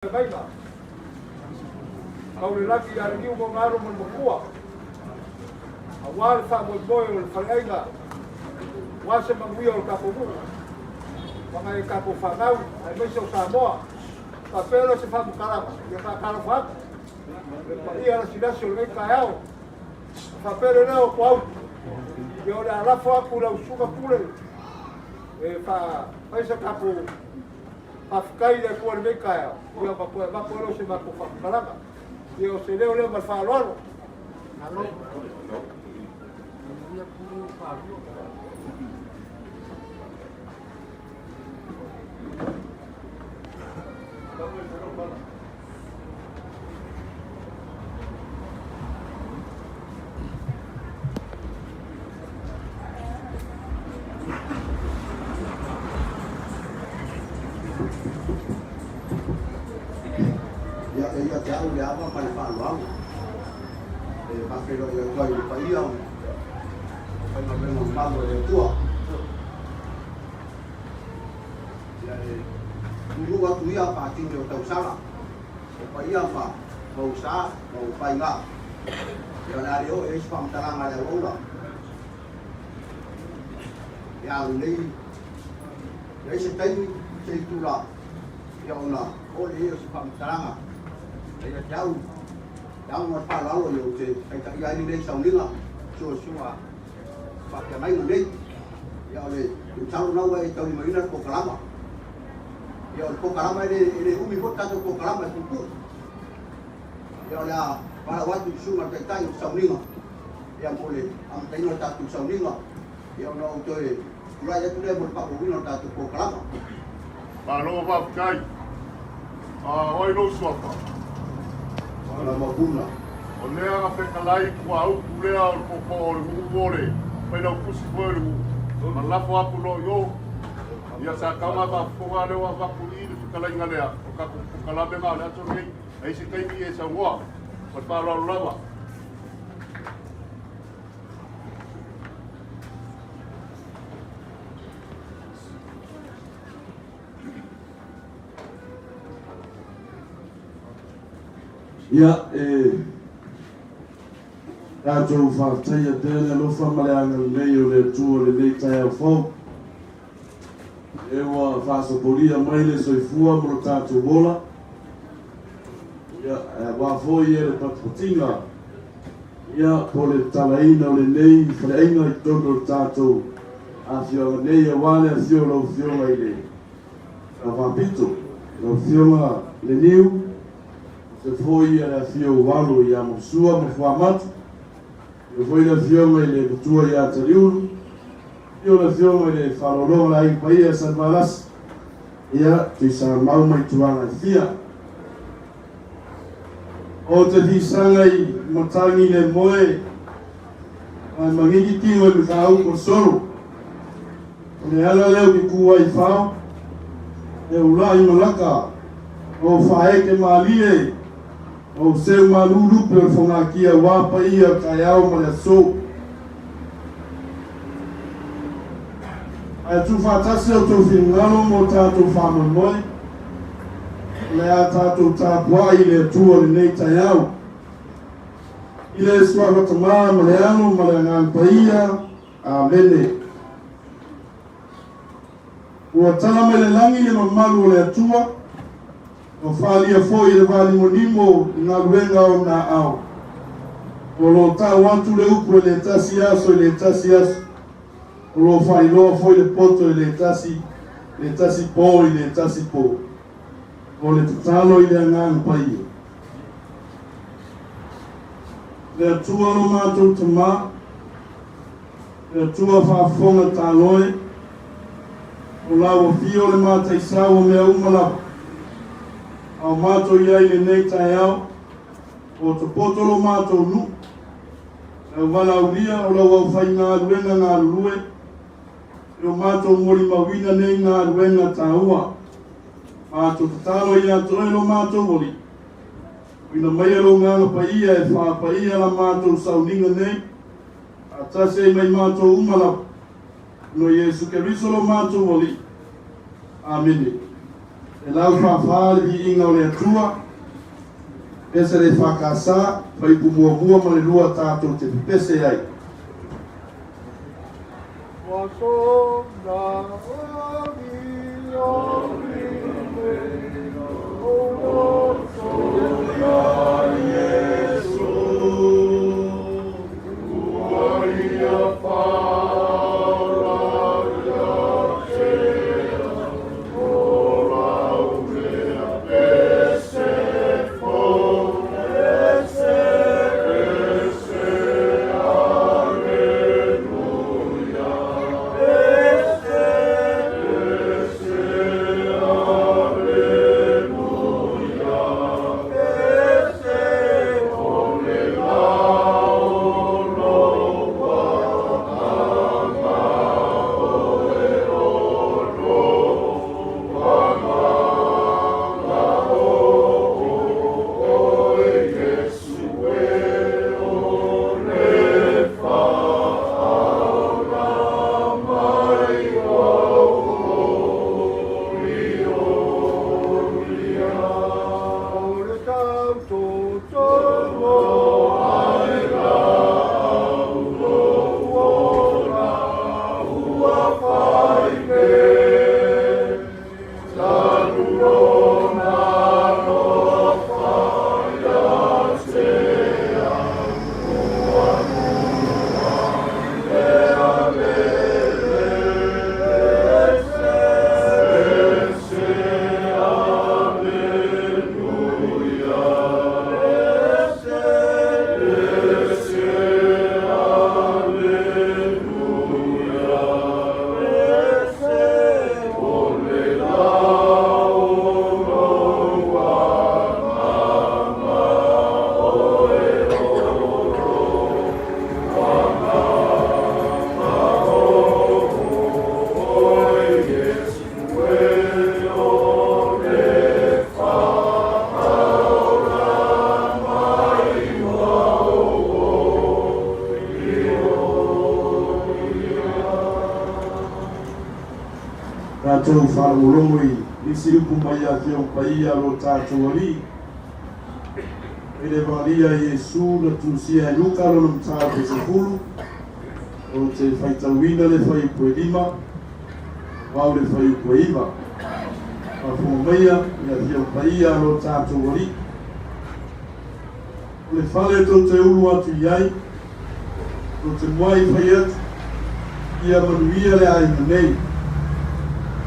Maiga. Tau le lagi ia le niu ma ona alo ma le matua, aua le faamoemoe o le faleaiga, aua se manuia o le tatou nuu ma nai a tatou fanau aemaise o Samoa. Faapea lea o se faamatalaga, ia faatalofa atu le paia lasilasi o lenei taeao. Faapea le leo o Tuaulu, ia o le a lafo atu i lau susuga Pule e fai se tatou Faafetai i le Atua i lenei taeao, ia ma toe avatu ai lea o se matou faamatalaga. Ia o se leo lea ma le faaaloalo. Malo. Manuia pule faalua. Ia, e ia te au le ava ma le faaaloalo e faafeiloai atu ai i le paia o faigaluega mamalu a le Atua. Ia, e tuutuu atu ia faatini o tausala, o paia ma ou sa ma ou faiga. Ia, o le a le oo i ai se faamatalaga a le auauna. Ia, alu nei, i ai se taimi, se itula, ia ona oo lea i ai o se faamatalaga. Ia te au, le ava ma le faaaloalo ia ou te taitaia ai lenei sauniga suasua faafeagaiga nei. Ia o le masalo lena ua e taulimaina le polokalama. Ia o le polokalama e le, e le umi foi le tatou polokalama e puupuu. Ia o le a valaau atu i le susuga i le Taitai o le sauniga ia mo le amataina o le tatou sauniga, ia ona ou toe tulai atu lea mo le faaauauina o le tatou polokalama. Malo faafetai. O ai lou suafa? Lamapuna. O lea na fetalai kuaupu lea o le tootoo o le nuu o le failautusi foi o le nuu ma lafo atu loa i o. Ia sa tau na faafofoga lea ua avatu i i le fetalaiga lea o le tatou polokalame na o le aso lenei. Ai se taimi e saunoa ma le faaaloalo lava. Ia, e tatou faafetaia pea le alofa ma le agalelei o le Atua i lenei taeao fou. E ua faasopolia mai le soifua ma lo tatou ola. Ia, aua foi e le patipatiga, ia, po o le tatalaina o lenei faleaiga i totonu o le tatou afioaga nei, aua le afio o lau Afioga i le Sao Faapito, lau Afioga Leniu, se foi le afio o alo ia Mausua ma Fuamatu, afio foi le Afioga i le Matua ia Taliulu, afio le Afioga i le Faaloloa o le Aiga Paia Salevalasi, ia, Tuisamau ma Ituaga e fia. O te fisaga i matagi le moe, ae magigi tino i mataupu o solo. O le ala lea ou te tu ai i fao, e ula'i malaka, o faaeke malie, o seu malu lupe o le fogatia aua paia o le taeao ma le aso. Ae tuufaatasi outou finagalo mo tatou faamoemoe, o le a tatou tapuai i le Atua i lenei taeao. I le Suafa Tama ma le Alo ma le Agaga Paia. Amene. Ua tala mai le lagi le mamalu o le Atua, ua faaalia foi e le vaanimonimo i galuega o ona aao. O lo o tau atu le upu e le tasi aso i le tasi aso, o lo o faailoa foi le poto e le tasi le tasi po i le tasi po. O le tatalo i le Agaga Paia. Le Atua lo matou Tama, le Atua faafofoga taloe, o lau afio le mataisau o mea uma lava, a o matou i ai i lenei taeao, ua tapoto lo matou nuu, lau valaaulia o lau aufaigaluega galulue, i lo matou molimauina nei galuega taua. Matou tatalo ia te oe lo matou Alii, tuuina maia lou Agaga Paia e faapaia la matou sauniga nei, faatasi ai ma i matou uma lava, ona o Iesu Keriso lo matou Alii. Amene. E laufāfā le viiga o le Atua, pese le EFKS, fuaiupu muamua ma le lua tatou te pepese ai. Tatou faalogologo i nisi upu mai Afioga Paia a lo tatou Alii i le Evalia Iesu na tusia e Luka lona mataupu e 10, ou te faitauina le fuaiupu e 5 vau le fuaiupu e 9. Faafofoga maia i Afioga Paia a lo tatou Alii. O le fale tou te ulu atu i ai, tou te muai fai atu, Ia manuia le aiga nei.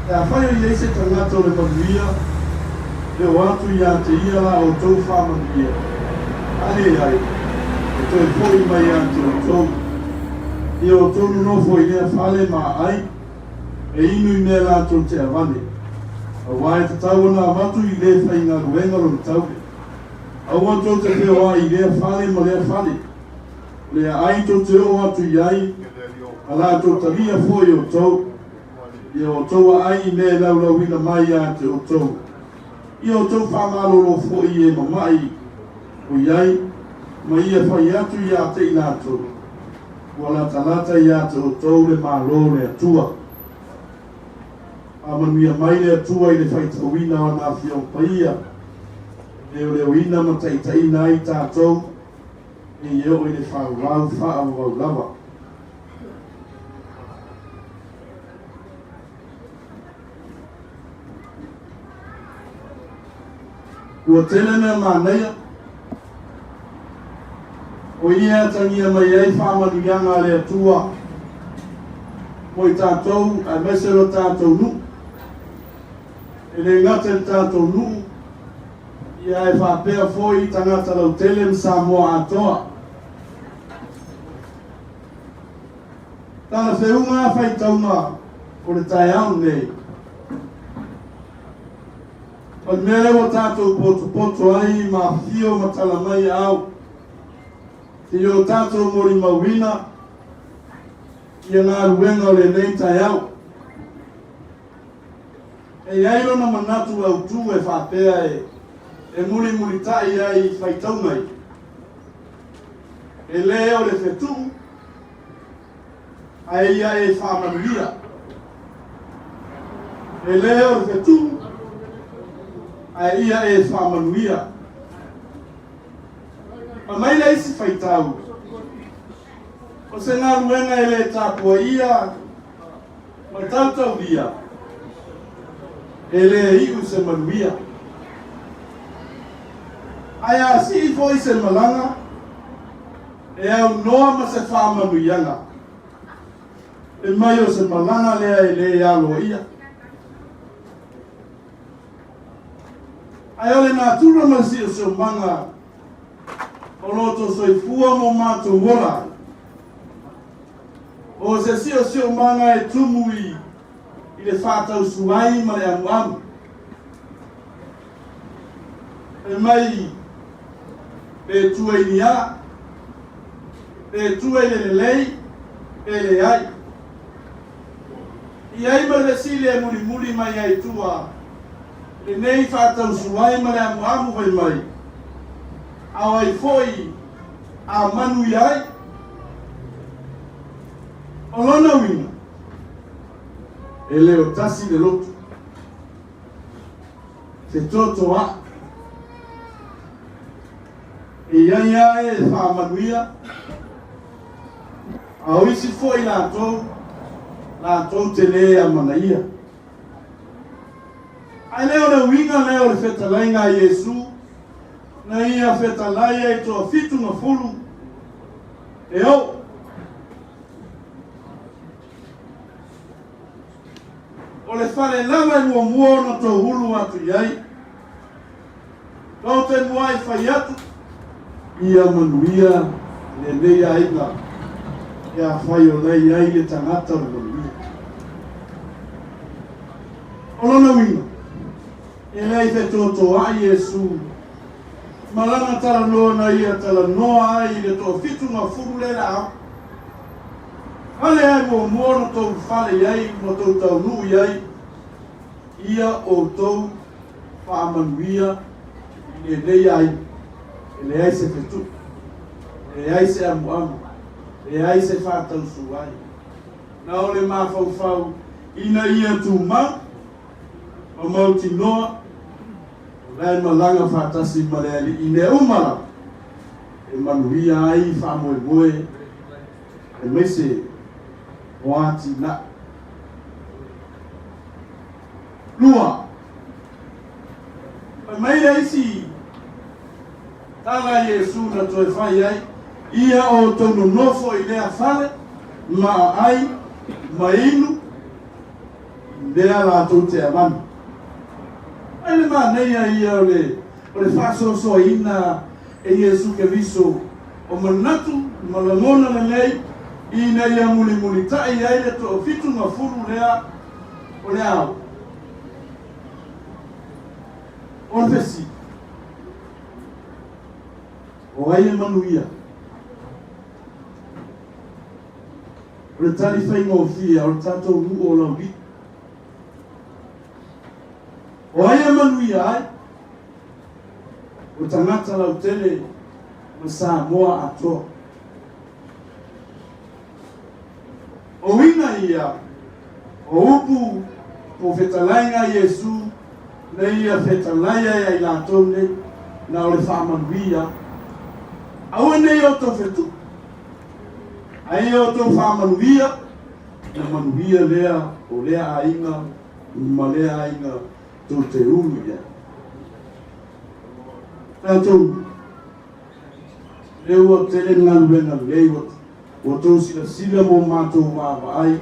Pe afai o i ai se tagata o le manuia, e o atu ia te ia la outou faamanuia, a leai, e toe foi mai ia te outou. Ia outou nonofo i lea fale ma aai, e inu i mea latou te avane, aua e tatau ona avatu i le faigaluega lona taule. Aua tou te feoai i lea fale ma lea fale. O le aai tou te oo atu i ai, a latou talia foi outou, ia outou aai i mea e laulauina mai ia te outou. Ia outou faamalolo foi i e mama'i o i ai, ma ia fai atu ia te i latou, Ua latalata ia te outou le Malo o le Atua. Faamanuia mai le Atua i le faitauina o ana Afioga Paia, leoleoina ma taitaiina ai tatou e i oo i le faauau faaauau lava. Ua tele mea manaia o ia e atagia mai ai faamanuiaga a le Atua mo i tatou aemaise lo tatou nuu. E le gata i le tatou nuu, ia e faapea foi tagata lautele ma Samoa atoa. Talafeuga faitauga o le taeao lenei. O le mea lea ua tatou potopoto ai ma afifio ma tala mai aao i o tatou molimauina ia galuega o lenei taeao. E i ai lona manatu autu e faapea e mulimulitai ai i faitauga ia. E le o le fetuu, ae ia e faamanuia. E le o le fetuu, Ae ia e faamanuia. Fai mai le isi faitau, O se galuega e le tapuaia ma tautaulia, e le iu se manuia. Ae a sii foi se malaga, e aunoa ma se faamanuiaga. E mai o se malaga lea e le aloaia. Ae o le natura ma le siosiomaga o lo outou soifua ma o matou ola ai, o se siosiomaga e tumu i i le faatausuai ma le amuamu. Fai mai, pe tua i ni a, pe tua i le lelei, pe leai. I ai ma le fesili e mulimuli mai ai tua lenei faatausuai ma le amuamu fai mai, A o ai foi a manuia ai? O lona uiga, e le o tasi le loto, fetotoa'i. E i ai lava e faamanuia, a o isi foi latou, latou te lē amanaia. Ae le o le uiga lea o le fetalaiga a Iesu, na ia fetalai ai toafitu gafulu e oo. O le fale lava e muamua ona tou ulu atu i ai, Tou te muai fai atu, ia manuia lenei aiga pe afai o la e i ai le tagata o le manuia. O lona uiga, e leai fetotoai Iesu ma lana talanoa na ia talanoa ai i le toafitugafulu lea laau. Fale ai muamua ona tou fale i ai ma tou taunuu i ai, ia outou faamanuia i lenei aiga, e leai se fetuʻu, leai se amuamu, leai se faatausuai. Na o le mafaufau ina ia tumau ma mautinoa o la e malaga faatasi ma le Alii i mea uma lava e manuia ai faamoemoe aemaise o atinae. Lua. Fai mai le isi tala a Iesu na toe fai ai, Ia outou nonofo i lea fale, ma aai, ma inu, i mea latou te avanu. Ai le manaia ia o le, o le faasoasoaina e Iesu Keriso o manatu ma lagona lelei ina ia mulimulitai ai le toafitugafulu lea o le ao. O le fesili, O ai e manuia? O le tali faigofie, o le tatou nuu o Laulii. O ai e manuia ai? O tagata lautele ma Samoa atoa. O uiga ia, o upu po o fetalaiga a Iesu na ia fetalai ai a i latou nei, na o le faamanuia. Aua nei outou fetuʻu, a ia outou faamanuia, na manuia lea o lea aiga ma lea aiga tou te ulu i ai. Tatou, lea ua tele galuega lelei ua Ua outou silasila ma o matou vaavaai,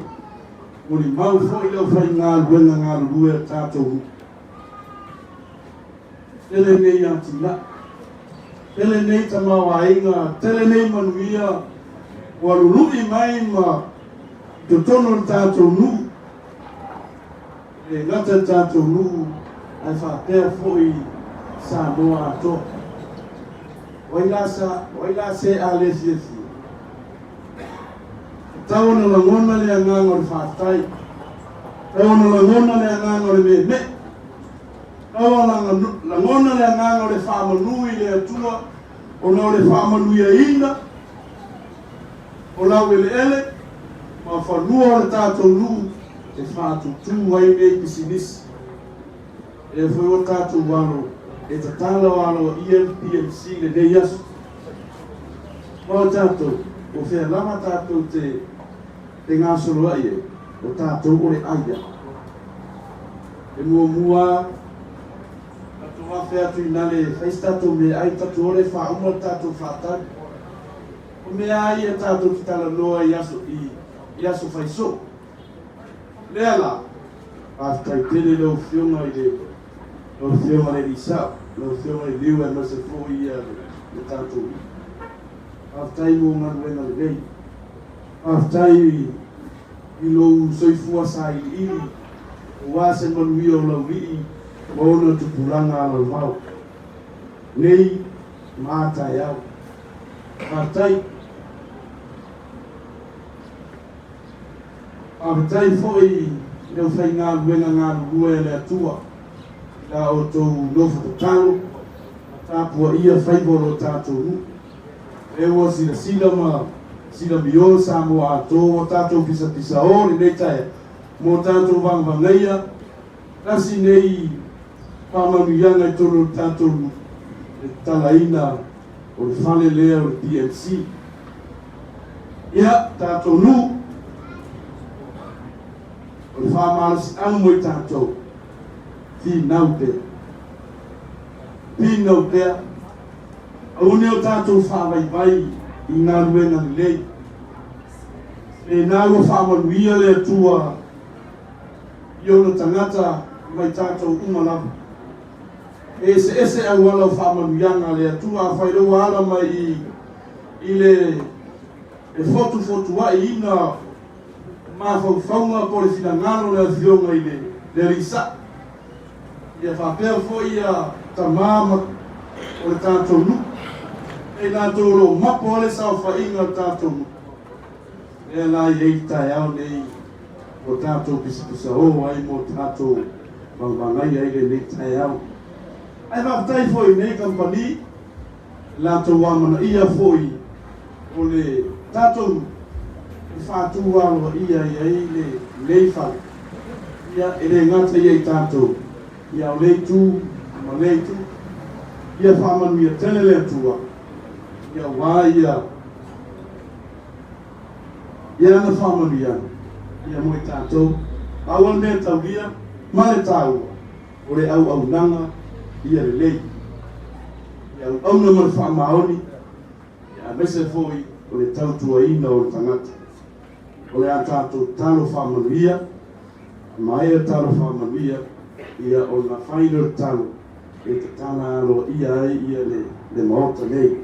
molimau foi le aufaigaluega galulue a le tatou nuu. Tele nei atinae, tele nei tamaoaiga, tele nei manuia ua lului mai ma totonu o le tatou nuu, e le gata i le tatou nuu ae faapea foi Samoa atoa. O ai la sa, o ai la se a le fiafia? E tatau ona lagona le agaga o le faafetai. E tatau ona lagona le agaga o le meemee. E tatau ona lagona le agaga o le faamanu i le Atua ona o le faamanuiaina o laueleele ma fanua o le tatou nuu e faatutū ai nei pisinisi. Lea foi ua tatou alo e tatala aloaia le PMC i lenei aso. Aua o tatou, o fea lava tatou te te gasoloai ai, o tatou o le ai lava. E muamua tatou afe atu i ina le fai se tatou meaai, tatou o lea e faauma le tatou faatali. O mea lava ia tatou te talanoa i aso i, i aso fai soo. Lea la, faafetai tele i lau Afioga i le lau Afioga i le Alii Sao, lau Afioga i le Liu aemaise foi ia le tatou nuu. Faafetai mo galuega lelei. Faafetai i lou soifua sailiili aua se manuia o Laulii ma ona tupulaga alaluvao nei ma a taeao. Faafetai. Faafetai foi i le aufaigaluega galulue a le Atua i la outou nofo tatalo ma tapuaia faiva o lo tatou nuu. Lea ua silasila ma silamio Samoa atoa ua tatou pisapisao lenei taeao mo tatou vagavagaia tasi nei faamanuiaga i totonu o le tatou nuu, le tatalaina o le fale lea o le PMC. Ia, tatou nuu, o le faamalosiau mo i tatou, finau pea. Finau pea. Aua ne o tatou faavaivai i galuega lelei. Pena ua faamanuia le Atua i ona tagata mai tatou uma lava. E eseese auala o faamanuiaga a le Atua, afai loa ua ala mai i, i le e fotufotuaiina o mafaufauga po o le finagalo o le Afioga i le, le Alii Sao. Ia faapea foi ia tama ma o le tatou nuu, e i latou o lo o mapo ai le saofaiga o le tatou nuu. Lea la e i ai le taeao nei ua tatou pisapisao ai ma tatou vagavagai ai lenei taeao. Ae faafetai foi i nei kamupani, latou amanaia foi o le tatou e faatu aloaia ai ai lenei fale. Ia, e le gata ia i tatou, ia o lea itu ma lea itu. Ia faamanuia tele le Atua, ia aua ia Ia ana faamanuiaga, ia mo i tatou. Pau a le mea e taulia ma le taua, o le auaunaga ia lelei. Ia auauna ma le faamaoni, ia aemaise foi o le tautuaina o le tagata. O le a tatou tatalo faamanuia, a maea le tatalo faamanuia, ia ona fai lea o le tatalo e tatala aloaia ai ia le, le Maota nei.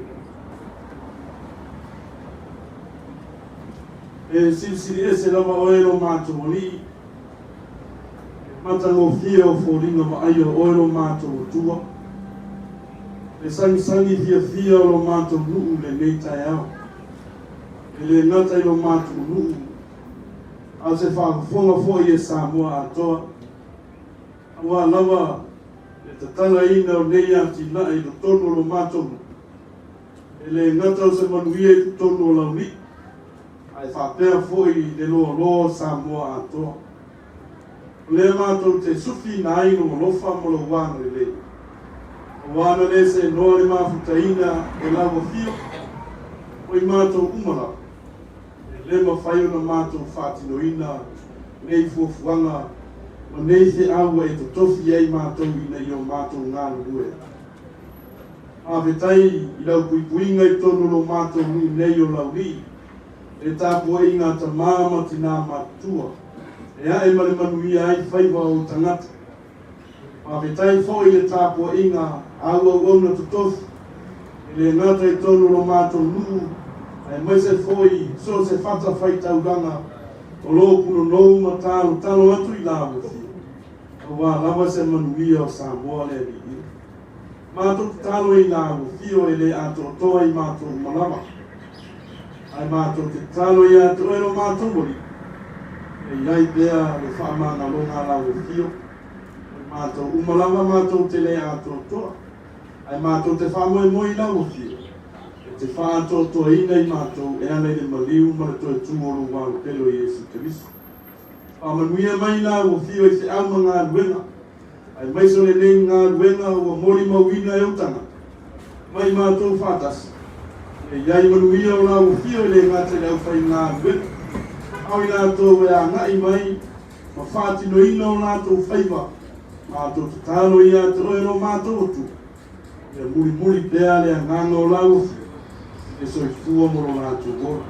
E silisili ese lava oe lo matou Alii, e matagofie o foliga vaaia o oe lo matou Atua, le sagisagi fiafia o lo matou nuu lenei taeao. E le gata i lo matou nuu, a o se faafofoga foi e Samoa atoa, aua lava le tatalaina o nei atinae i totonu o lo matou nuu. E le gata o se manuia i totonu o Laulii, ae faapea foi le loaloa o Samoa atoa. O lea matou te sufiina ai lou alofa ma lou agalelei, aua na le seenoa le mafutaina e lau afio, o i matou uma lava, e le mafai ona matou faatinoina nei fuafuaga ma nei feau ua e totofi ai matou ina ia o matou galulue ai. Faafetai i lau puipuiga i totonu o lo matou nuu nei o Laulii, le tapuaiga a tama ma tinā matutua, e ae ma le manuia ai faiva o ou tagata. Faafetai foi i le tapuaiga a au auauna totofi, e le gata i totonu o lo matou nuu, aemaise foi so o se fatafaitaulaga o lo punonou ma talotalo atu i la ua aua lava se manuia o Samoa le Alii. Matou tatalo i la ua fio e le atoatoa i matou uma lava. Ae matou te tatalo ia te oe lo matou Alii, e i ai pea le faamagaloga a la ua fio. O i matou uma lava matou te le atoatoa, ae matou te faamoemoe i la ua fio, e te faaatoatoaina i matou e ala i le maliu ma le toe tu o lou Alo pele o Iesu Keriso. Faamanuia mai la ua fio i feau ma galuega. Aemaise o lenei galuega ua molimauina e ou tagata ma i matou faatasi, ia i ai manuia o lau afio e le gata i le aufaigaluega, a o i latou e agai mai ma faatinoina o latou faiva. Matou tatalo ia te oe lo matou Atua, ia mulimuli pea le agaga o lau afio i le soifua ma lo latou ola.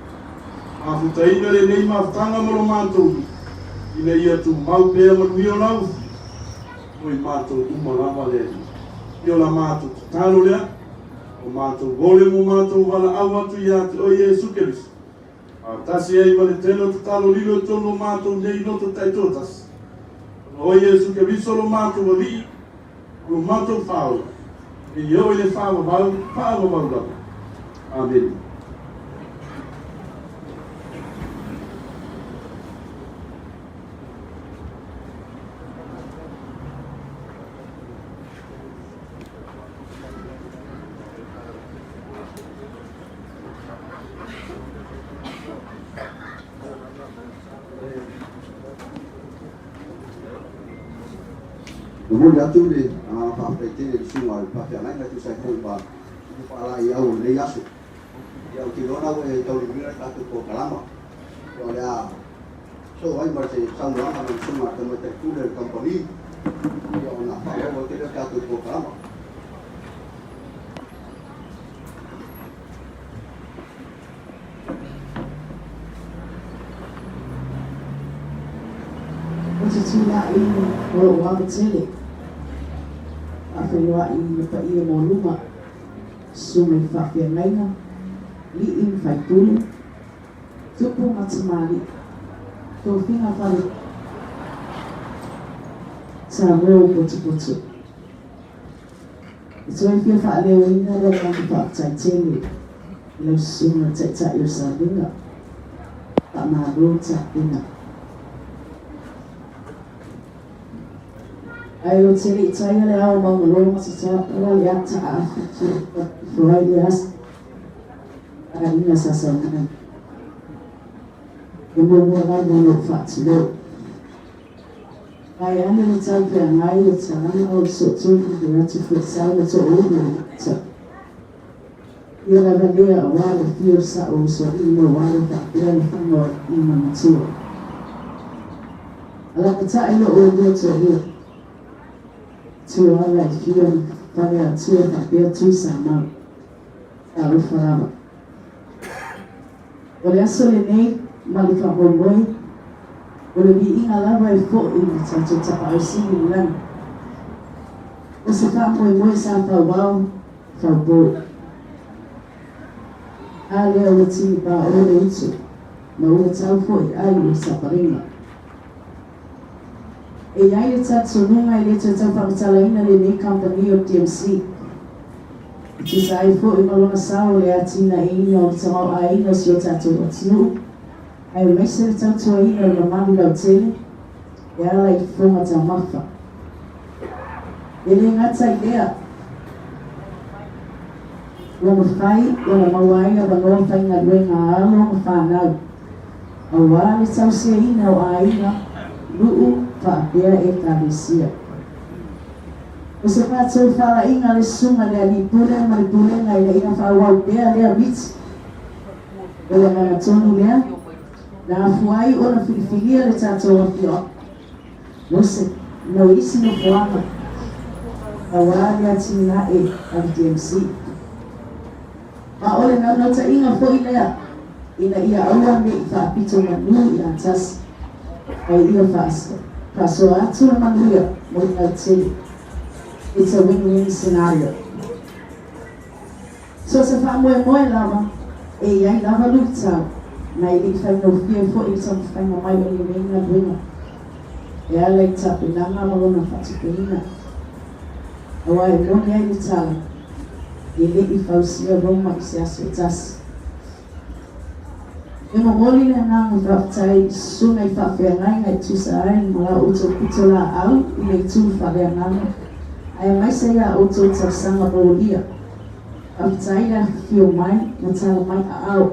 Mafutaina lenei mafutaga ma lo matou nuu, ina ia tumau pea manuia o lau afio mo i matou uma lava le Alii. Ia o la matou tatalo lea, o matou ole mo matou valaau atu ia te oe Iesu Keriso, faatasi ai ma le tele o tatalo lilo i totonu o matou nei loto taitoatasi, ona o Iesu Keriso lo matou Alii, o lo matou Faaola, seia oo i le faavavau, faavavau lava. Amene. Momoli atu le agaga faafetai tele i le susuga i le faafeagaiga e tusa ai foi ma le faalaeiau o lenei aso. Ia ou te iloa la ua e taulimaina le tatou polokalama. Ia o le a soo ai ma se saunoaga a lau susuga i le Tamaitai Pule o le Kamupani, ia ona faaauau atu lea o le tatou polokalama. Ou te tulai o lou ava tele, faafeiloai i le paia maualuga, susuga i faafeagaiga, alii ma faipule, tupu ma tamalii, tofiga fale Samoa potopoto. E toe fia faaleoina le agaga faafetai tele i lau susuga i le Taitai o Salega, faamalo tapena. Ae ou te le i taia le ao maugalo ma tatala le ata a ifo ai le aso aiga sa saumai. E muamua lava ona ou faatulou. Vae ane le tau feagai o talaga o le sootonu le atu fuatsau le toulu o le mata. Ia lava lea aua le afio o le sao o Usoalii ma aua le faapea le faga o alii ma matua. Alalatai lo oulua toalua. Tuala e fia ma Faleatua faapea Tuisamau. Talofa lava. O le aso lenei ma le faamoemoe, o le viiga lava e foi i le tatou Tapaau Sili i le lagi. O se faamoemoe sa fauao, faupo. A lea ua tinipaʻo le utu ma ua tau foi ai o le sapalega. E i ai le talitonuga e le toe tau faamatalaina lenei kamupani o le DMC. E tusa ai foi ma lona sao i le atinaeina o le tamaoaiga o si o tatou atunuu, aemaise le tautuaina o le mamalu lautele e ala i fofoga taumafa. E le gata i lea, ua mafai ona maua ai avanoa faigaluega a alo ma fanau, aua le tausiaina o aiga, nuu faapea Ekalesia. O se matou faalaina le susuga i le Alii Pule ma le Pulega ina ia faaauau pea lea miti. O le agaga tonu lea na afua ai ona filifilia le tatou afioaga Mose mo isi nofoaga aua le atinae a le DMC. Ma o le naunautaiga foi lea ina ia aua ne i faapito manu ia tasi, ae ia faasoa atu le manuia mo le lautele. It's a win-win scenario. So se faamoemoe lava, e i ai lava luitau, ma e le i faigofie foi le taumafaiga mai o lenei galuega e ala i tapenaga ma lona faatupeina. Aua e moni ai le tala, e le i fausia Roma i se aso e tasi. E momoli le agaga faafetai i susuga i faafeagaiga e tusa ai ma la outou pitolaau i le itu faaleagaga, aemaise ia outou tausaga molia. Faafetai le afifio mai ma tala mai aao.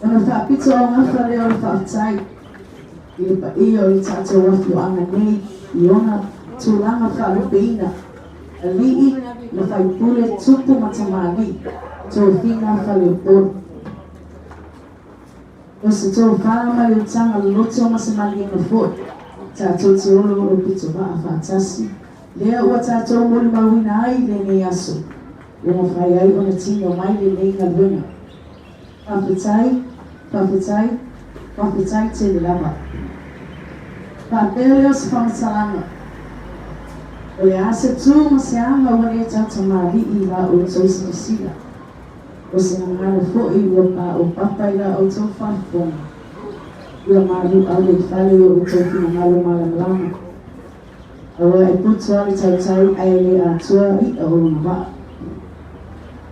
Ona faapito augafa lea o le faafetai i le paia o le tatou afioaga nei. i ona tulaga faalupeina, alii ma faipule, tupu ma tamalii, tofiga faleupolu. O se tofa ma le utaga loloto ma se maliega foi tatou te oloolo pitovaa faatasi, lea ua tatou molimauina ai i lenei aso, ua mafai ai ona tino mai lenei galuega. Faafetai, faafetai, faafetai tele lava. Faapea lea o se faamatalaga, o le a se tu ma se aga ua le tautamalii i la outou silasila, o se gagana foi ua paopapa i la outou faafofoga, ua malu ave i fale i o outou finagalo malamalama, aua e poto lava le tautai ae le atoa i'a o lona vaa.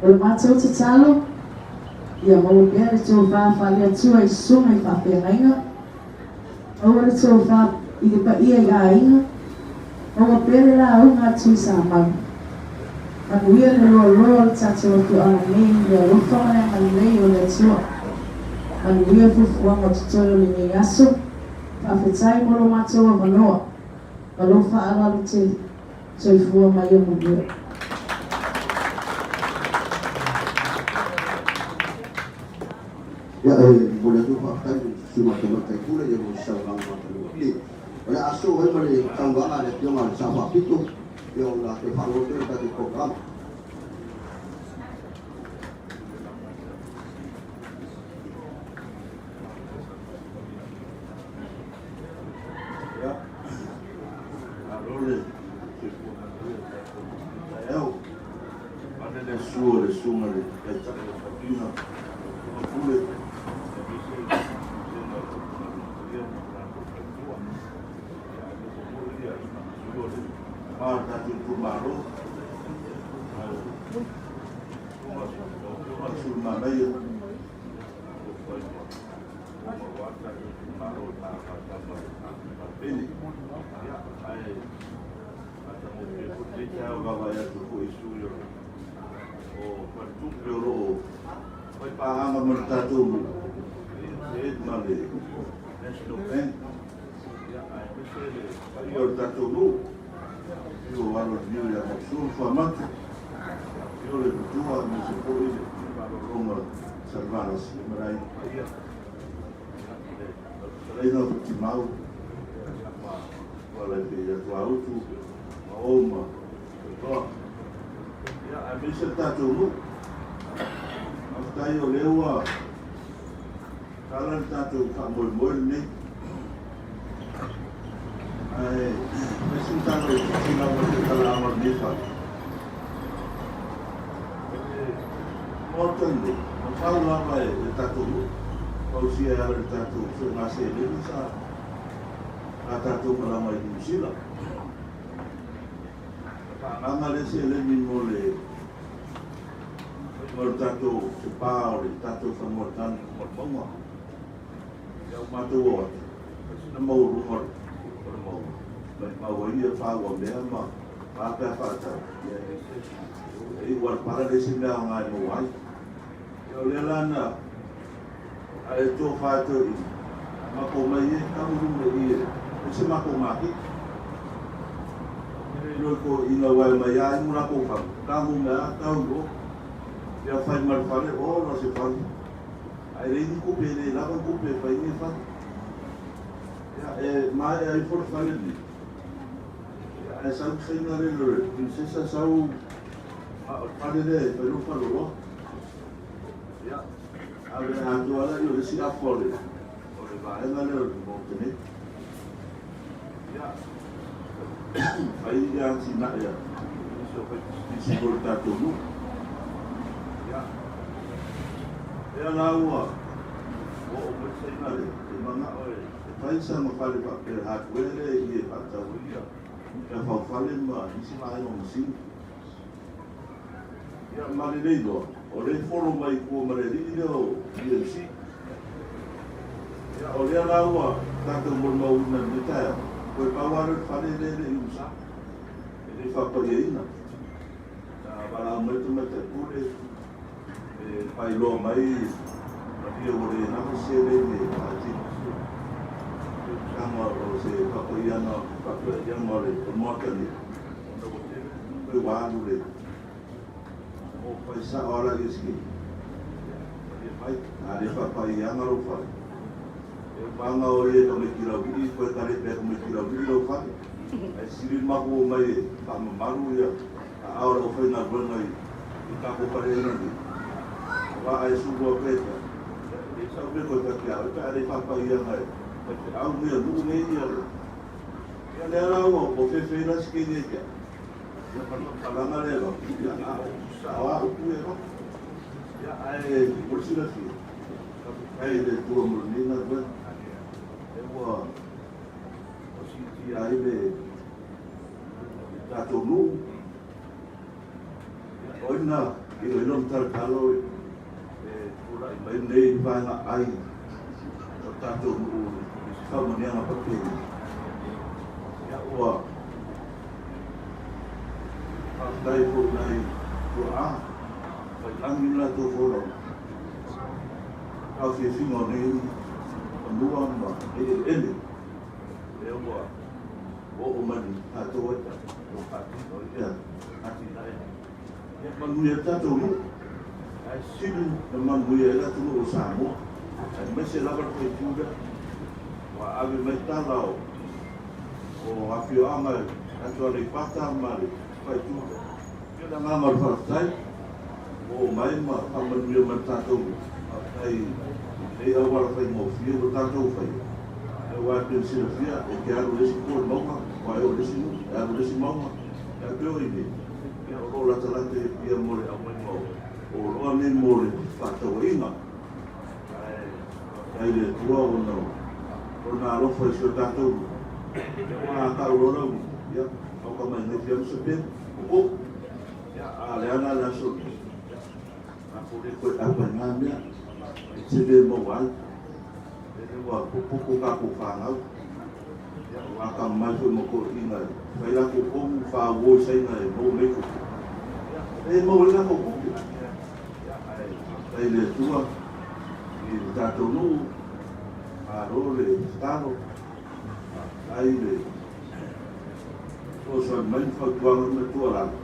O le matou tatalo, ia maua pea le tofa faale-Atua i susuga i faafeagaiga, maua le tofa i le paia i aiga, maua pea le lauga a Tuisamau. Manuia le loaloa o le tatou afioaga nei i le alofa ma le agalelei o le Atua. Manuia fuafuaga o totoe o lenei aso. Faafetai mo lo matou avanoa. Ma lou faaaloalo tele. Soifua ma ia manuia. Ia, e momoli atu le faafetai i le Susuga i le Tamaitai Pule mo le saunoaga matagofie. O le a sosoo ai ma le saunoaga a le Afioga i le Sao Faapito, ia ona toe faaauau atu lea o le tatou polokalame. Ia, malo le soifua manuia i le tatou taeao. Vaeane le susu o le Susuga i le Taitai o le Faletuina, lau Afioga Pule, aemaise le Pulega o le Galuega Paia ma le latou faletua. Ia, aemaise foi le susu o le Tama o le tatou itumalo, lau Afioga Sulamanaia, Salevalasi ma le Aiga Paia, le Fetalaiga o Timau ma Tuala e pei ia Tuautu ma O ma Toa. Ia, aemaise le tatou nuu. Faafetai o lea ua tala le tatou faamoemoe lenei. Ae fai si tala itiiti lava i le talaaga o lenei fale. O le Maota lenei, na fau lava e le tatou nuu, fausia e ala i le tatou suega seleni sa tatou malaga i Niu Sila. Na faaagaaga lea seleni mo le faiga o le tatou sepa o le tatou fanua tane ma le mauga. Ia ua matou o atu, fai sina maualuga o le mauga, maimau ai ia fauamea ma a pe a faatau, ia e leai se, e iu lava i le pala leai se mea aoga e maua ai. Ia o lea la na ae tofa e toeaiina, a matou omai e tau i luma i i e fai se matou maketi. E le iloa i toeaiina aua e omai lava inu latou fagu, tagu mai lava tau i o, ia fai ma le fale, ola se fale. Ae leai ni tupe, e le lava ni tupe e fai ai ni fale. Ia, e maea ifo le fale lenei, ia, ae sau le faiga lea o le Princesa sau a o le fale lea e fai loa faleoloa. Ia, ave atoa lea o le isi afa o le vaega lea o le Maota nei. Ia, fai ia atinae a nisi o faipisinisi mo le tatou nuu. Ia, lea la ua oo mai le faiga lea, e manao e fai sana fale faapea le hardware lea i i e faatau ai ia mea faufale ma nisi vaega o masini. Ia, ma lenei loa, o lea e follow mai i tua ma le alii lea o BMC. Ia, o lea la ua tatou molimauina i lenei taeao, toe pau lava lea o le fale lea e le i umusa, e le i faapaiaina. Sa valaau mai le Tamaitai Pule e faailoa mai malie ua le nafa se seleni e faatino. tama o se fa'apaiaga fa'apeaiaga o le Maota nei ona ua tele tupe ua alu le o faisa'o ala ia sikei ia mai a le fa'apaiaga lou fale e umaga o e tamaiti lauvii koe kale pea tamaiti lauvii lau fale ae sili maku o mai e fa'amamalu ia a'ao le aufaigaluega i takou faleaiga nei auā ae sulua pea e sau mea koe fatia'o pe a le fa'apaiaga e faife'au ia nu'u nei ia le ia lea la ua ua fefei la sikei nei ia ia palapalaga lea la ia a o sa'o a upu ia la ia ae mo le silafia faafetai i le Atua mo lenei galuega e ua ua siitia ai le tatou nu'u ia o ina iloilo ma talatalo e tula'i mai lenei vaega ai o tatou nu'u i se faamanuiaga faapeni ia ua faafetai fo'i nai tua'a failagi ma latou folauga taofiafiga o nei fanua ma nei eleele lea ua o'o mai tatou ai o fa'atino ia atinae ia manuia tatou nu'u ae sili na manuia ai le atunu'u o Samoa aemaise lava le faitu lea ua ave mai tala o afioaga atu Aleipata ma le faitu ia le agaga o le faafetai ua oo mai ma faamanuia mai le tatou nu'u. Faafetai i lenei auala faigofie ua tatou faia aua e pei ona silafia e te alu i le isi po i le mauga ua e oo i le isi nu'u e alu i le isi mauga ae pei o i nei ia o lo'o latalata ia mo le aumaiga o oloa nei mo le fa'ataua'iga ae faafetai i le Atua ona o lona alofa i si o tatou nu'u ia ua ta'u loa lau ia auka mai nei fia ma se pelu o ia a le ana le aso tatou le toe apa i ngā mea e tele e maua ai lele ua popoto tatou fanau ia ua atamamai foi ma toeaiina e fai latou pomu fa'auo i Saina e maua mai tupe ia e maua ai latou tupe ia ae faafetai i le Atua i le tatou nu'u malo le tatalo faafetai le fesoasoani mai ma fautuaga ma tuualalo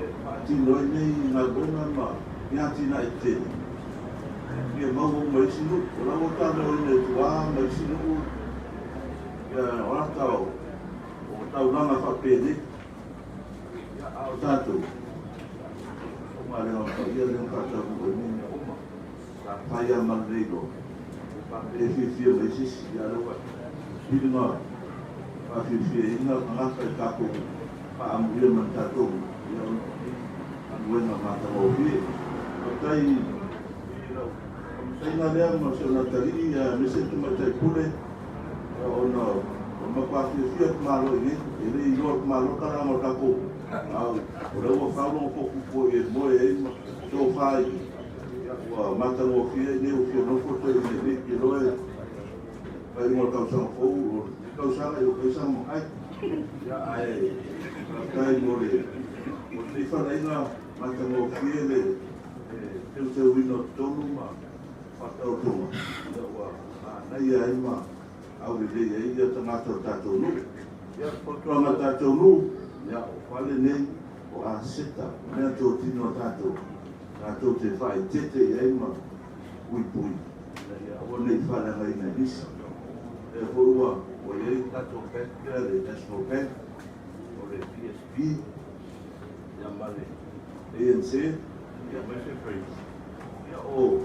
e faatino ai nei galuega ma ni atinae tetele ia maua uma isi nu'u o la ua talanoaina i tuā ma isi nu'u ia o ata o taulaga faapenei ia a o tatou o galega paia lea na faataunuu ai nei mea uma sa fai lava ma lelei loa e fiafia mai sisi ia lea ua piliga faafiafiaina tagata i tatou faamuia ma le tatou ia ona o nei galuega matagofie. Faafetai i lau faamasaiga lea ma si ona atalii aemaise le tamaitai pule ona o le matua fiafia le tamaloa i nei e le i iloa le tamaloa talaga o le tatou a o lea ua fau lona tofufu e moe ai ma tofa i ia ua matagofie ai nei ua fia nofo toe i nei iloa e faaiuga o le tausaga fou o le tausaga i o faisa ma ai ia ae faafetai mo le mo lenei faleaiga matagofie le teuteuina o totonu ma faataotoga ia ua manaia ai ma aulelei ai ia tagata o le tatou nu'u. Ia fautuaga a le tatou nu'u ia o fale nei o aseta mea totino a tatou tatou te faaeteete i ai ma puipui ina ia aua nei faaleagaina e nisi. Lea foi ua ua i ai le tatou bank lea le National Bank o le PSB ia ma le ANC ia aemaise Fraser ia o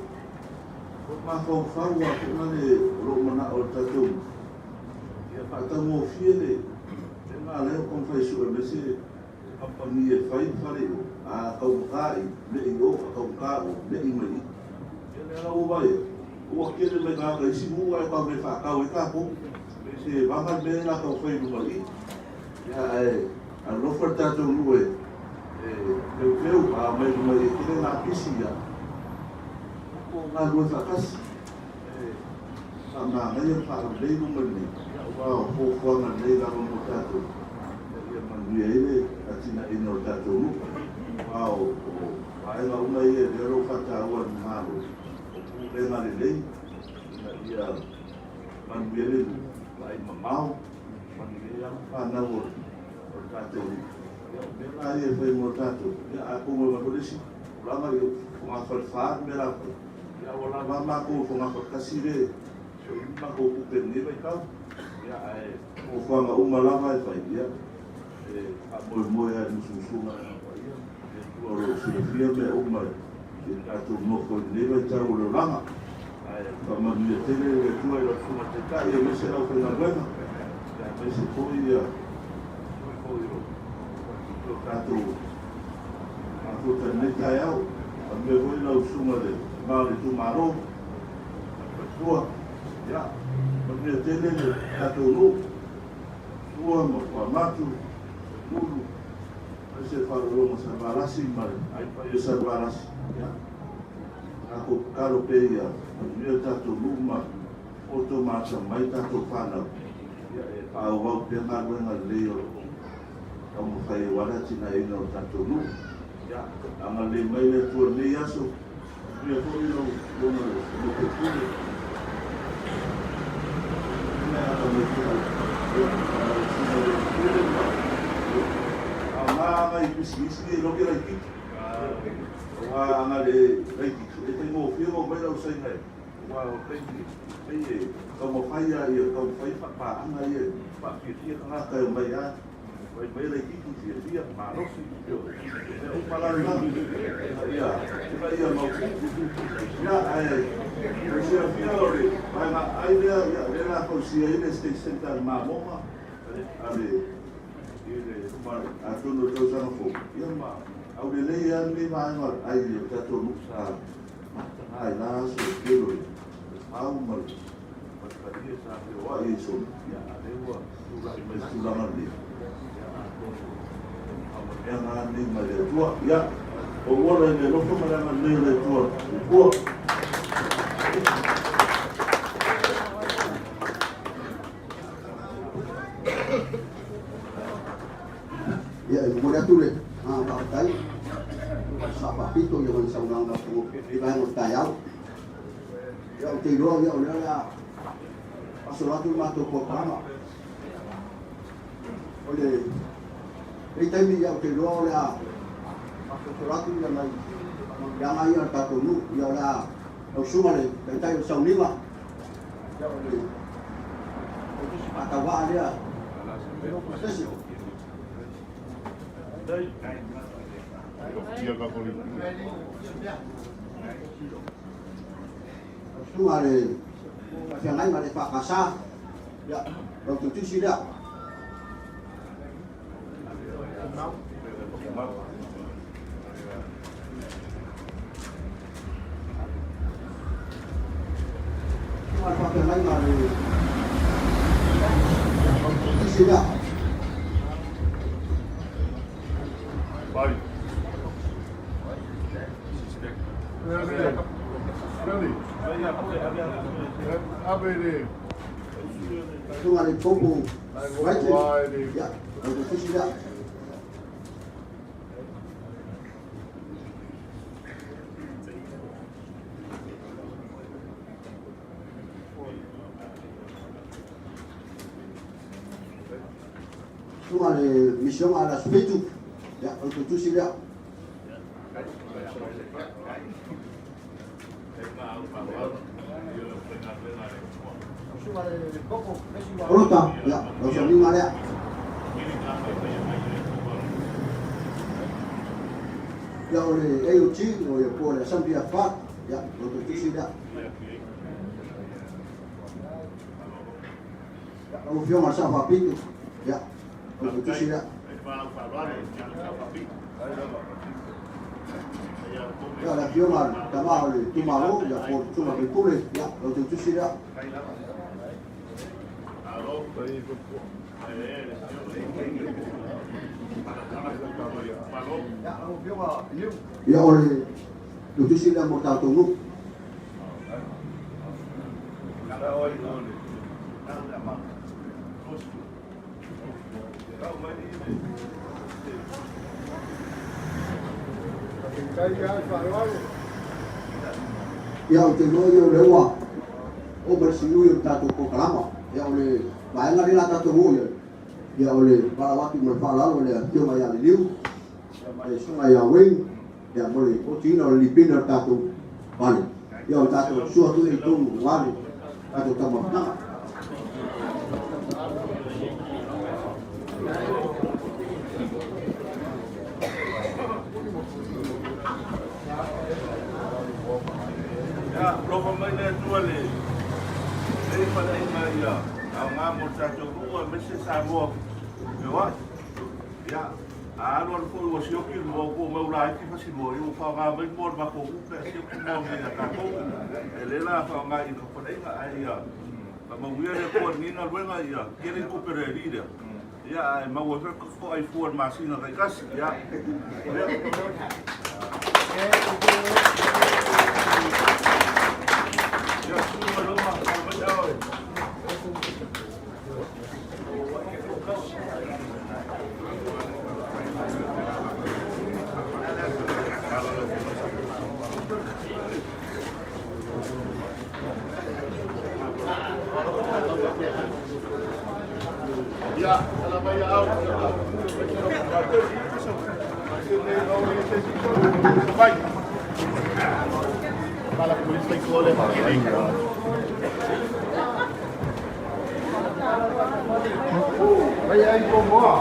o mafaufau lava foi na le o lo'o mana'o e le tatou ia fa'atagofie le le galea o taumafai e su'e mai se kamupani e fai le fale i o a taugata i me'i o a taugata o me'i mai i ia lea la ua vaai ua tele mai tagata isi nuu ae tau le fa'atau ai tatou pe se vaga le mea la taumafai i luga i ia ae alofa le tatou nuu e teuteu a mai luga i e tele nā pisi ia o galue faatasi e faamagaia le faalelei luma lenei aua o fuafuaga lelei lava mo tatou ia manuia ai le atinaeina o le tatou nuu aua o vaega uma ia lea o loo faataua e le Malo o pulega lelei ina ia manuia le nuu. Vaai mamao ma ni mea lava fanau o le tatou nuu. Ia, o mea la ia e fai mo tatou, ia, atonu e avatu le isi tulaga i fogafale fa le mea la fai, ia, ua lava a matou i fogafale tasi le soili matou tupe i lenei vaitau. Ia, ae fuafuaga uma lava e fai, ia, e faamoemoe lava i le musumusuga a le Agaga Paia, le Atua o lo o silafia mea uma i le tatou nofo i lenei vaitau o le olaga. Ae faamanuia tele le Atua i lau Susuga i le Taitai aemaise le aufaigaluega, aemaise foi ia sui foi o o tatou mafuta i lenei taeao. Faamanuia foi lau Susuga i le Tama o le itumalo, le faletua. Ia, manuia tele le tatou nuu, Sua ma Fuamatu, Ulu, aemaise le faaaloaloga o Salevalasi ma le aiga paia o Salevalasi. Ia, Tatou tatalo pea ia manuia le tatou nuu ma poto ma atamamai tatou fanau ia e faaauau pea galuega lelei o lo o taumafai aua le atinaeina o le tatou nuu. Ia agalelei mai le Atua i lenei aso, manuia foi lau Afioga i le Sui Usufono ma aoga nai pisinisi nei logi laitiiti. Aua a na le laitiiti, e faigofie ona omai le ausaina e, aua o le taimi pei e taumafai lava ia taumafai faapaaga ia e faafiafia tagata e omai lava, fai mai laitiiti fiafia, malosi, ioe, mea uma la na, ina ia mautu. Ia, ae mo le silafia o le vaega ai lea, ia, lea o le a fausia ai le State Centre a le Mamoga, a le, i le, atonu o le tausaga fou, ia ma aulelei lava lenei vaega o le ai o le tatou nuu sa mataga i la aso e tele o le fau ma le palie sa feoai ai solo, ia, a lea ua tulai mai le tulaga lenei, ia, atonu faamanuiaga lava lenei mai le Atua. Ia, ou ola i le alofa ma le agalelei o le Atua. Soifua. Ia, e momoli atu le agaga faafetai i le Sao Faapito ia ma le saunoaga matagofie i lenei vaega o le taeao. Ia, ou te iloa ia o lea o le a faasolo atu le matou polokalama. O lenei taimi ia ou te iloa o le a faasolosolo atu ia nai faamanuiaga ia a le tatou nuu. Ia o le a lau susuga le taitai o le sauniga ia o le tusi faatauvaa lea. Susuga le faafeagaiga le EFKS, ia, lau tutusi lea. Susuga le faafeagaiga le lau tutusi lea. Vai. Ave le Susuga le Koko Raiti, ia, lau tutusi lea. Susuga le Misiona a le Aso Fitu, ia, lau tutusi lea. Olota, ia, lau sauniga lea. Ia, o le AOG, o ia po o le Assembly of God, ia, lau tutusi lea. Ia, lau Afioga i le Sao Faapito, ia, lau tutusi lea. Ia, le Afioga i le Tama o le Itumalo, ia, po o le Susuga Faipule, ia, lau tutusi lea. Ia, o le tutusi lea mo tatou nuu. Ia, ou te iloa ia o lea ua oo mai le siui o le tatou polokalama. Ia, o le Vaega lea o le a tatou oo i ai, ia o le valaau atu ma le faaaloalo i le Afioga ia Liliu ma le Susuga ia Wayne, ia mo le otiina o le lipina o le tatou fale. Ia o le tatou sua atu lea i totonu aua le tatou taumafataga. Ia, alofa mai le Atua i lenei faleaiga ia aoga mo le tatou nuu aemaise Samoa feoai. Ia, a alu alu foi ua sioki le moa, ua mau laiti fasimoa, ia ua faaaoga mai moa o le matou nuu pe a sioki moa nei a tatou. E lea la faaaoga i le faleaiga, ae ia faamanuia le Atua i lenei galuega, ia tele tupe a le alii lea. Ia, ae maua ai foi toai fua i le masina taitasi. Ia, ia, susu mai loma, mai oe. Ia, salamai au. Vai. Fala com isso aí, Vai ai ko moa.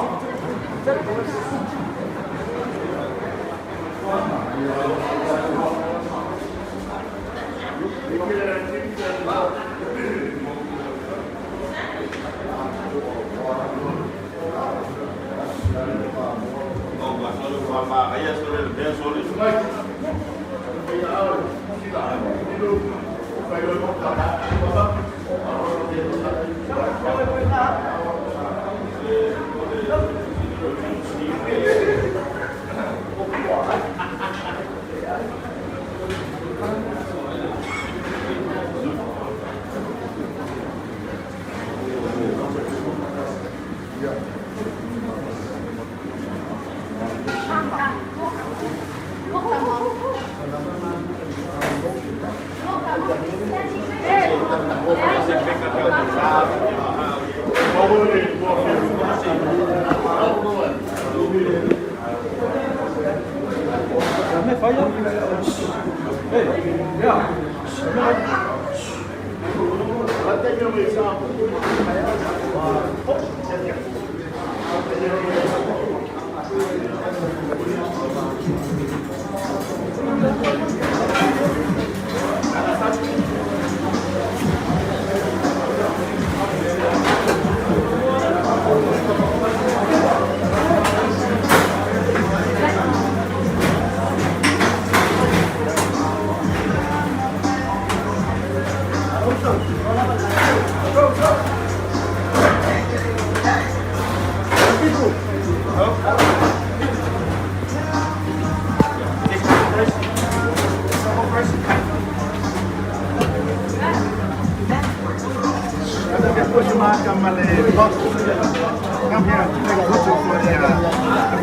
Come here, take a photo for the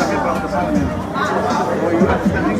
member of the parliament. Or you are standing?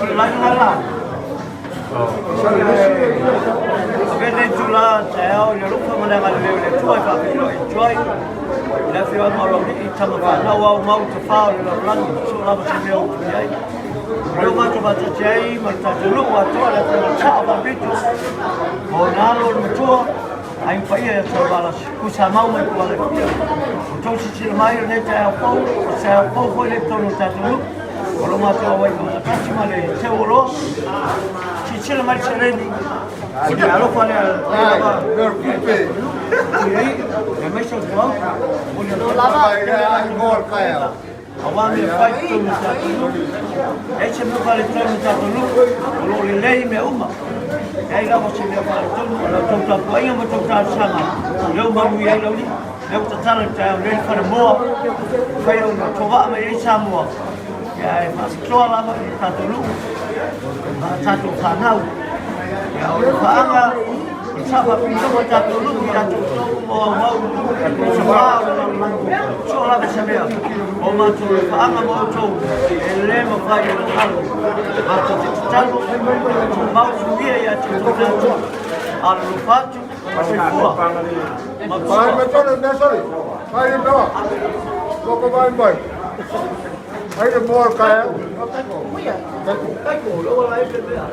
O le laina la. Avea lenei itula taeao i le alofa ma le agalelei o le Atua e faafeiloai atu ai i le afioaga o Laulii, tama fanau ao mau tafā o le lalolagi, soo lava se mea o utu i ai. O lea ua matou faatasi ai ma le tatou nuu atoa le afioga i le Sao Faapito, ma ona alo o le matua, Aiga Paia ia Salevalasi, Tuisamau mai Pualefia. Ua outou silasila mai i lenei taeao fou, o se taeao fou foi lea i totonu o le tatou nuu. O lo matou auai faatasi ma le teu o loa. Silasila mai le seleni, o le alofa lea lava. Aemaise o tuau. Aua mea fai i totonu o le tatou nuu. Leai se mea faaletonu i le tatou nuu, o lo o lelei mea uma. Leai lava se mea faaletonu, o la outou tapuaiga ma outou talosaga, lea ua manuia ai Laulii, lea ua tatala i le taeao nei le falemoa, mafai ona tovaa mai ai Samoa, ae faapitoa lava i le tatou nuu ma a tatou fanau. Ia, o le paaga, o le sao faapitoa o tatou nuu ia te outou ma o aumau o se wā o le lalolagi. Soo lava se mea, o matou le paaga ma outou e le mafai ona galo. Matou te tatalo, tumau suia ia te outou le Atua. Alolofa atu, soifua. Vai me tole me sori. Vai me wa. Koko vai mai. Ai le moa ka. Kai ko, lo wala e te mea.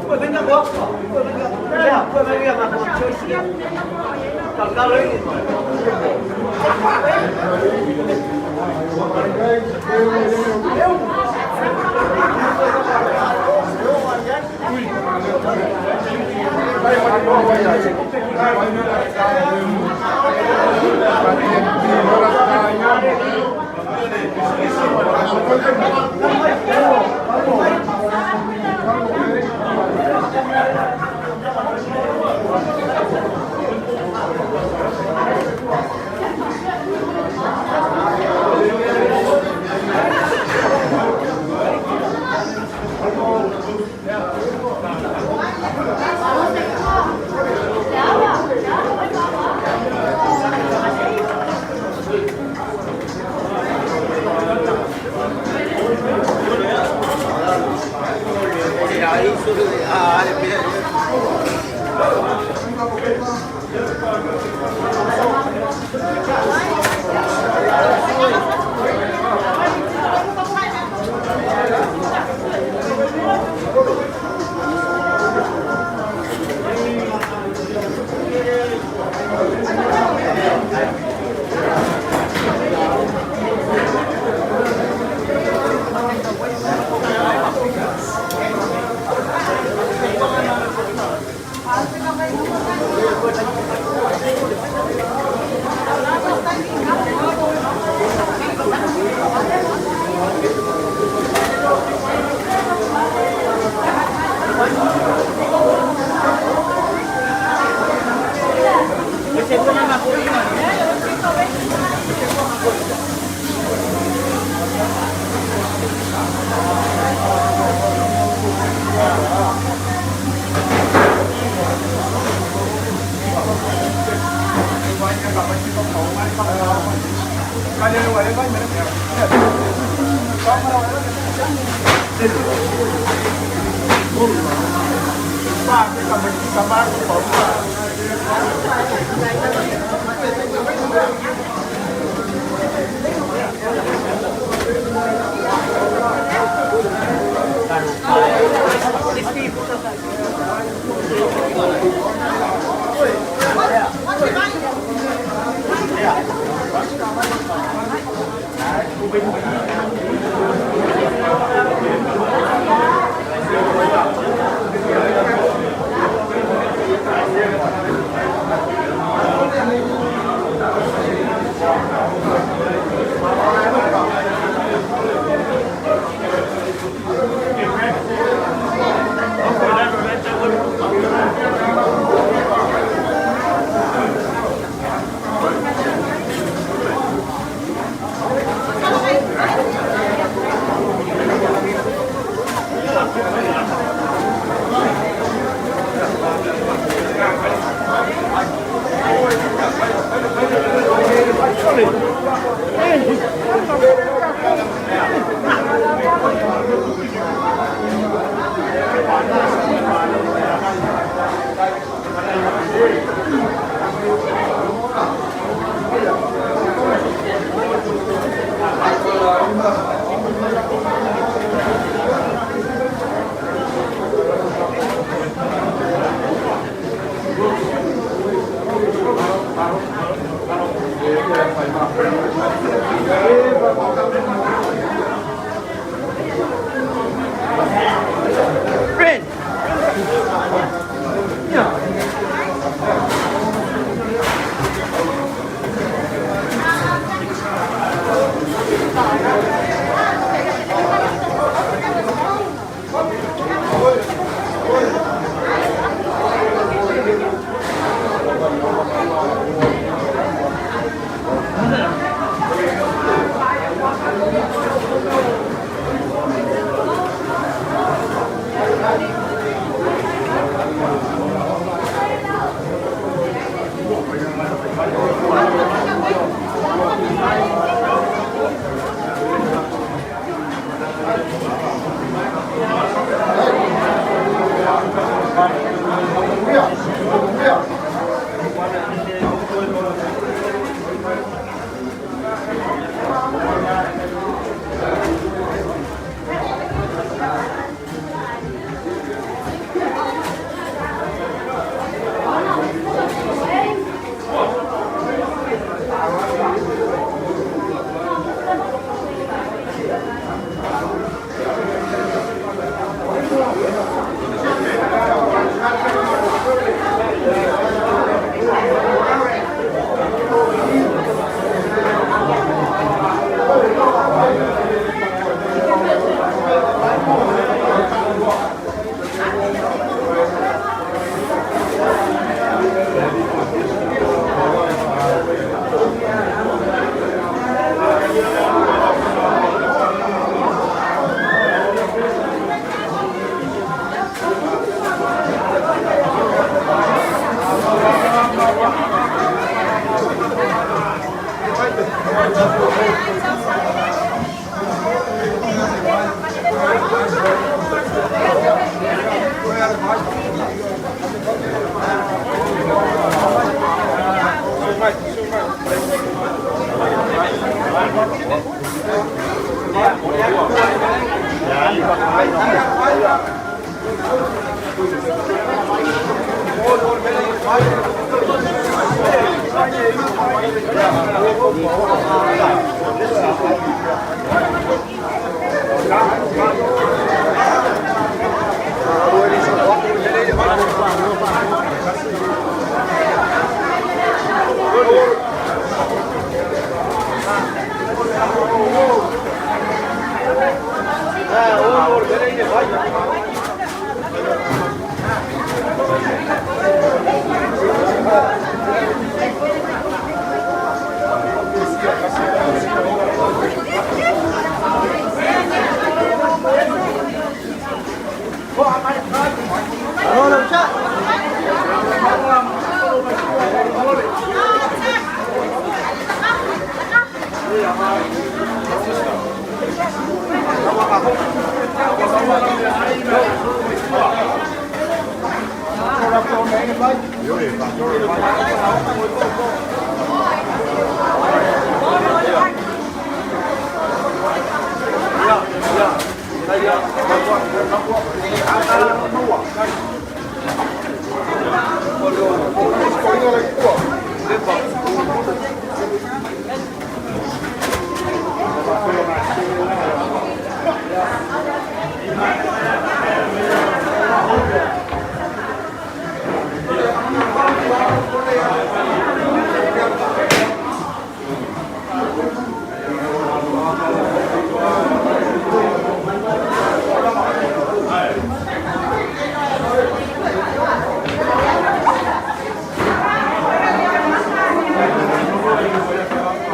Koe venga ko apa. Koe venga. Lea, koe venga nga ko choice lea. Kalkalo i.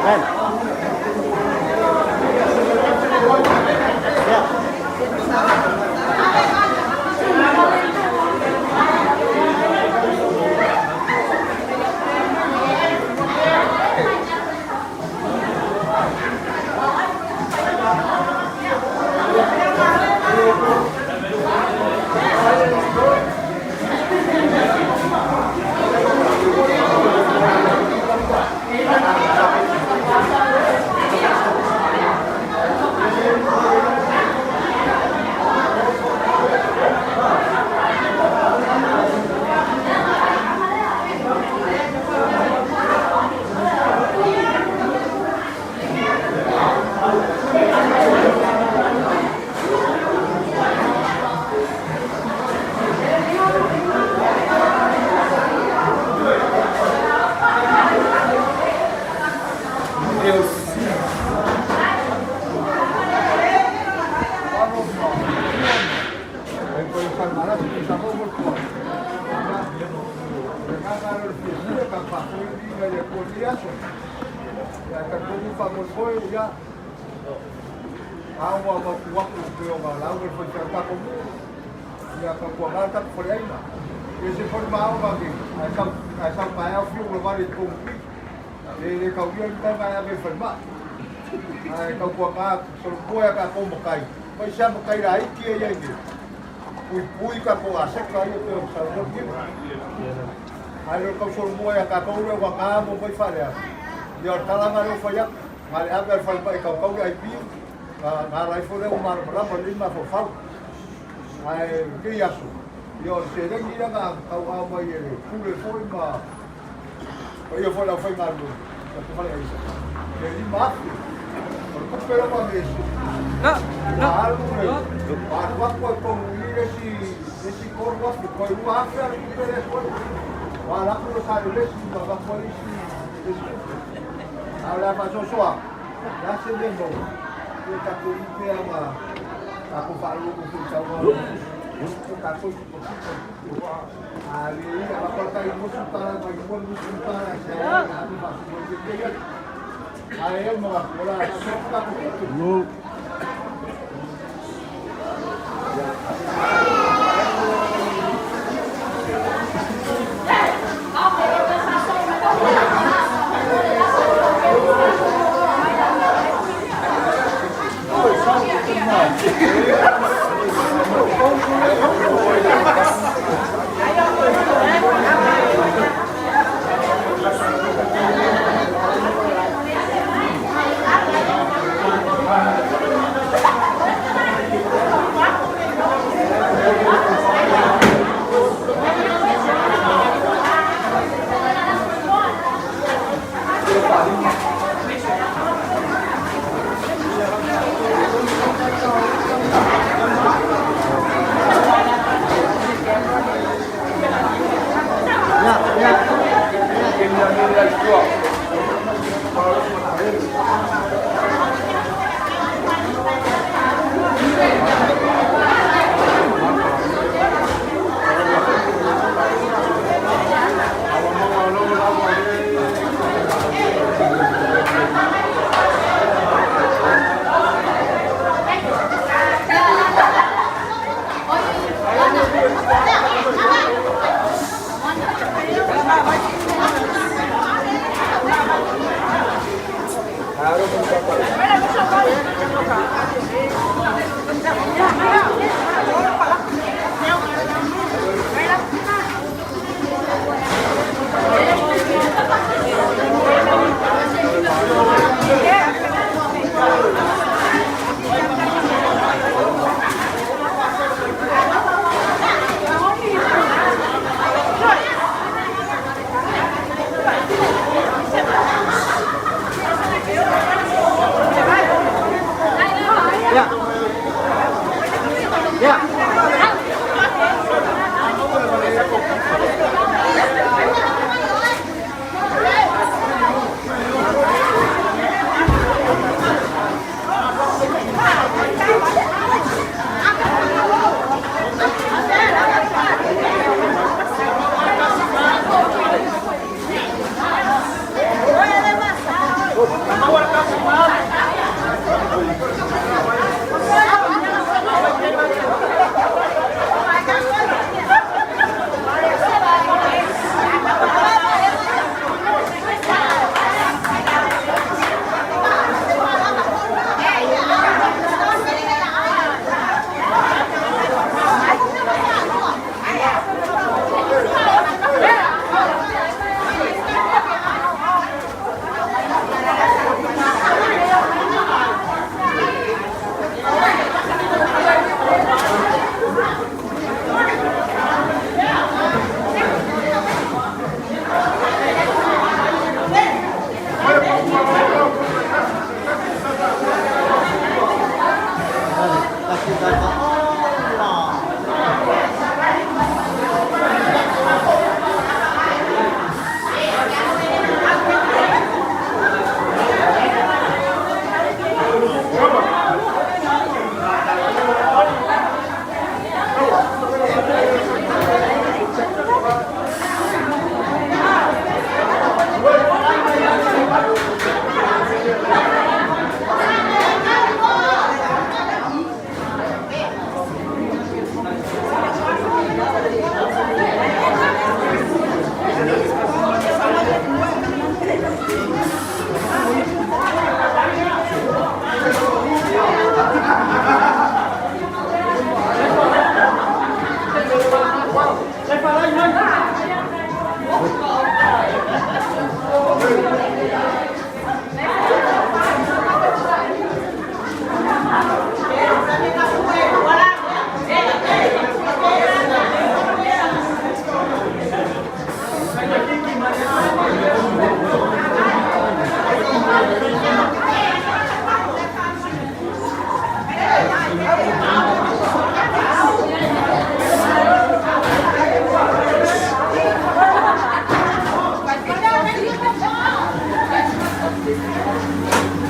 Claro.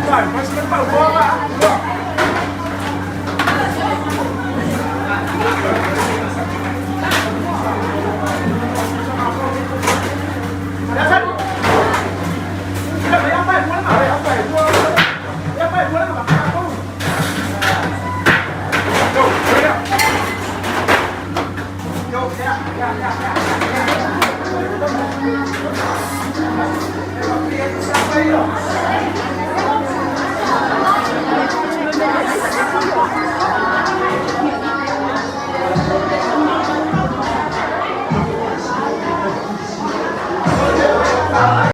Vai, mas que